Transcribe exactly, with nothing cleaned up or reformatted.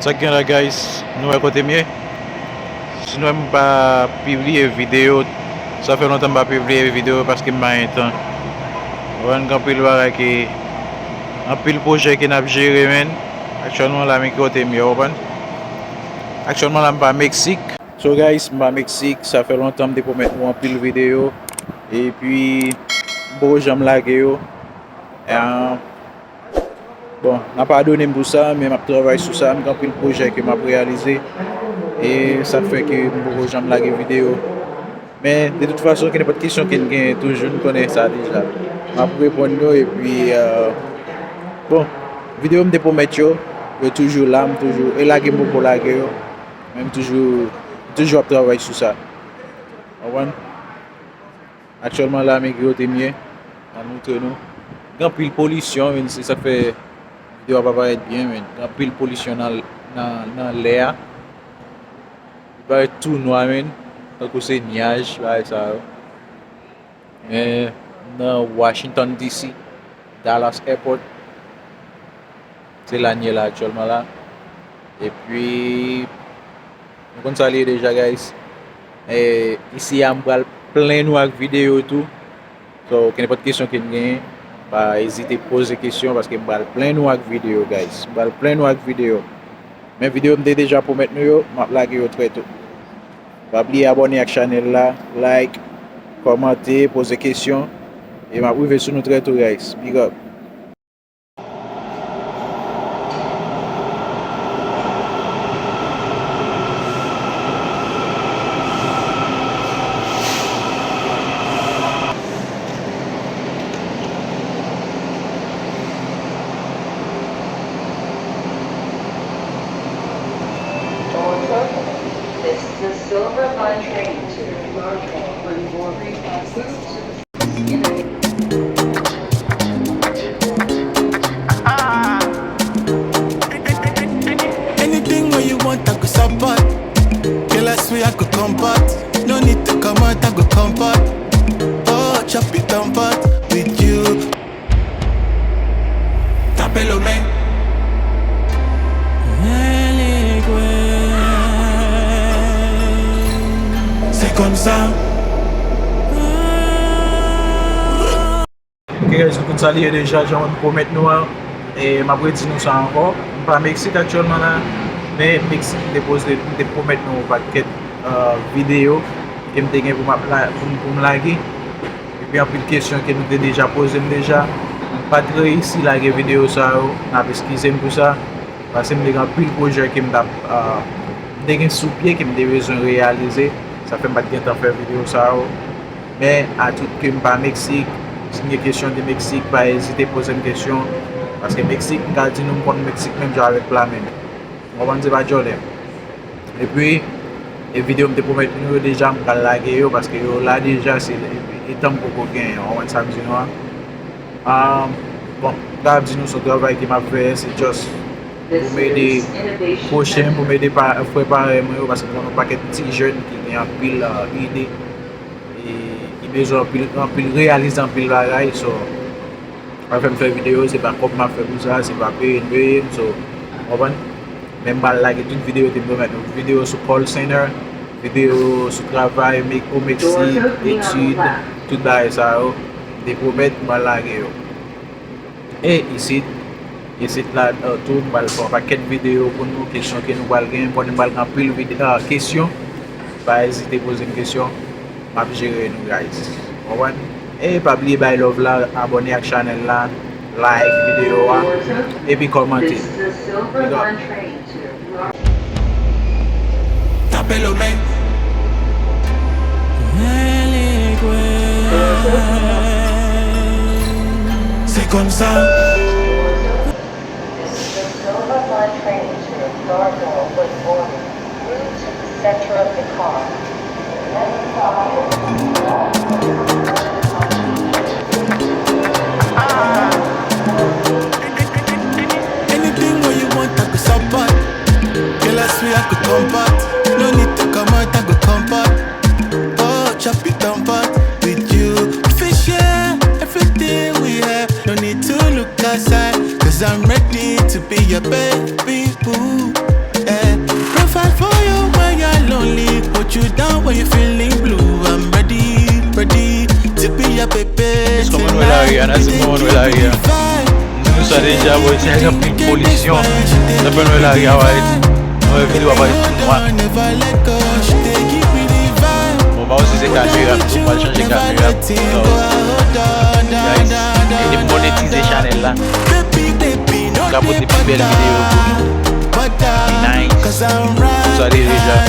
Sa k gen la, guys? Nou wè kote m ye? Si nou wè m pa pibliye videyo, sa fè lontan m pa pibliye videyo paske m pa gen tan. Ou konprann, gen anpil bagay ki, anpil pwojè ke n ap jere, men. Aktyèlman la, men ki kote m ye, ou konprann? Aktyèlman la, m pa Meksik. So, guys, m pa Meksik, sa fè lontan m te pwomèt nou anpil videyo. Epi, m poko janm lage yo. E, bon, n a padone m pou sa, men m ap travay sou sa. M gen anpil pwojè ke m ap reyalize. E sa k fè ke m poko janm lage videyo. Men, de tout fason, ke nenpòt kesyon ke n gen, toujou n konnen sa deja. M ap reponn yo, epi, euh, bon, videyo m te pwomèt yo, yo toujou la, m toujou, e lage m poko lage yo. Men m toujou, m toujou ap travay sou sa. Ou konprann? Aktyèlman la, men ki kote m ye, m ap montre nou. Gen anpil polisyon, men se sa k fè videyo a pa parèt byen, men gen anpil polisyon nan, nan, nan lè a. Li parèt tou nwa, men, tankou se nyaj, bagay sa yo. Men nan Washington D C, Dallas Airport, se la n ye la aktyèlman la. Epi, nou konn sa l ye deja, guys. E isi a, m pral plen nou ak videyo tou. So, kenenpòt kesyon ke n genyen, pa ezite poze kesyon, paske m pral plen nou ak videyo, guys. M pral plen nou ak videyo. Men videyo m te deja pwomèt nou yo, m ap lage yo trè tou. Pa bliye abòne ak chanèl la, like, kòmante, poze kesyon. E m ap rive sou nou trè tou, guys. Big up. Doors open. This is the Silver Line train to Largo, Rangoon, Paso to the Anything wey you want, I go support. Girl, I swear I go comfort. No need to come out, I go comfort. Oh, chop it down, pot with you. Tape lo men. Se konsa. Ok, guys, nou konn sa l ye deja, jan mwen pwomèt nou an. E m ap redi nou sa ankò. M pa Meksik aktyèlman la, men Meksik, m te poze, m te pwomèt nou yon pakèt, euh, videyo ke m te gen pou m ap la, pou m, pou m lage. Epi anpil kesyon ke nou te deja poze m deja. M pa t reyisi lage videyo sa yo, n ap eskize m pou sa. Paske m te gen anpil pwojè ke m t ap, ah, m te gen sou pye ke m te bezwen reyalize. Sa fè m pa t gen tan fè videyo sa yo. Men, atout ke m pa Meksik, si n gen kesyon de Meksik, pa ezite poze m kesyon. Paske Meksik, m ka di nou, m konn Meksik menm jan avèk pla men m. Ou konprann, se pa djòlè. Epi, e videyo m te pwomèt nou yo deja, m pral lage yo, paske yo la deja, se e tan m poko genyen, ou konprann sa m di nou an. Ah, bon, m ka di nou se yon travay ke m ap fè, se just pou m ede pwochen, pou m ede pa, frè parèy mwen yo, paske m konn yon pakèt ti jèn ki gen anpil, ah, ide, e ki bezwen anpil, anpil, reyalize anpil bagay, so, mwen fè m fè videyo, se pa kòb m ap fè pou sa, se pa peye m peye m, so, w konprann? Men m pral lage tout videyo ke m pwomèt nou. Videyo sou call center, videyo sou travay Mek-, o Meksik, etid, tout bagay sa yo. M te pwomèt m pral lage yo. E isit, isit la, euh, tou, m pral fè yon pakèt videyo pou nou, kesyon ke nou pral gen, m konnen m pral gen anpil vide-, ah, kesyon. Pa ezite poze m kesyon. M ap jere nou, guys. Ou konprann? E pa bliye bay love la, abòne ak chanèl la, like videyo a, epi kòmante. Big up. Tape lo men. Se konsa. This is the Silver Line train to Largo, California. Move to the center of the car. Anything wey you want, I go support. Girl, I swear I go comfort. No need to come out, I go comfort. Oh, chop it down, pot with you. We fit share everything we have. No need to look outside, cause I'm ready to be your baby boo. Lari a, nan se moman nou wè lari a. M di nou sa deja, boy, se ak anpil polisyon. Nan fè nou wè lari a, w a wè, nou wè videyo a parèt tou nwa. Bon, m pa wè si se kamera, m pral chanje kamera. So, guys, ede m monetize chanèl la. M ka pote pi bèl videyo pou nou. Nice. Sa deja.